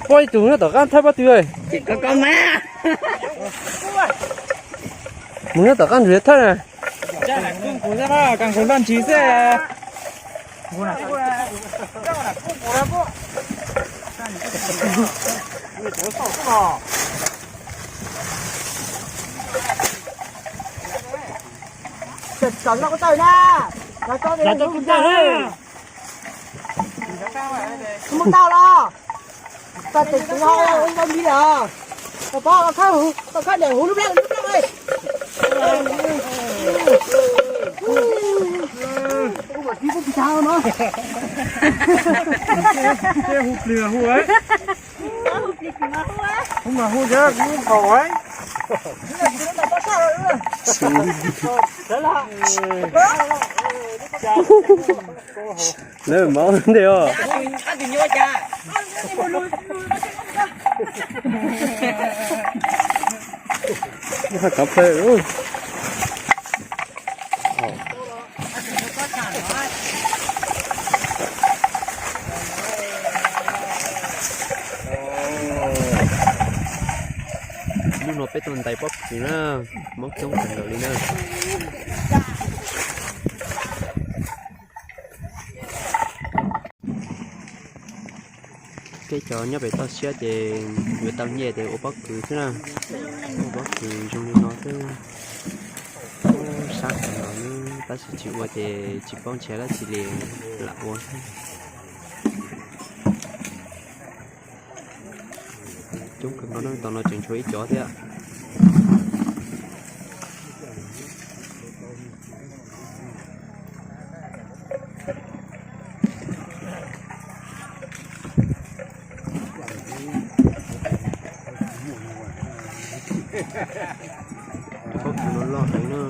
Poj ib tug nyob tom qab thawb pob tw. Mus nyob tom qab ntsuas thawb na. Mus tau los. Tau tes tus ho ua npib lawm. Tau pob, tau khawb, tau khawb niam huv lub plab lub plab. Hu plig hu, hu mas hu thiab kuv nqaus. Lawv maub ntej os. Kov plawg. Hnub no peb tuaj ntais pob kws na, mob coob kawg nkaus li na. Peb cov nyob pem toj siab ces yuav tau nyiaj ces ua pob kws xwb na. Ua pob kws zoo li no xwb. Sab kawg nkaus, tab sis tsis ua ces tsis paub nrhiav dab tsi li, lam ua. Coob kawg nkaus na, tos no tseem tshuav ib cov thiab. Pob kws no loj heev na.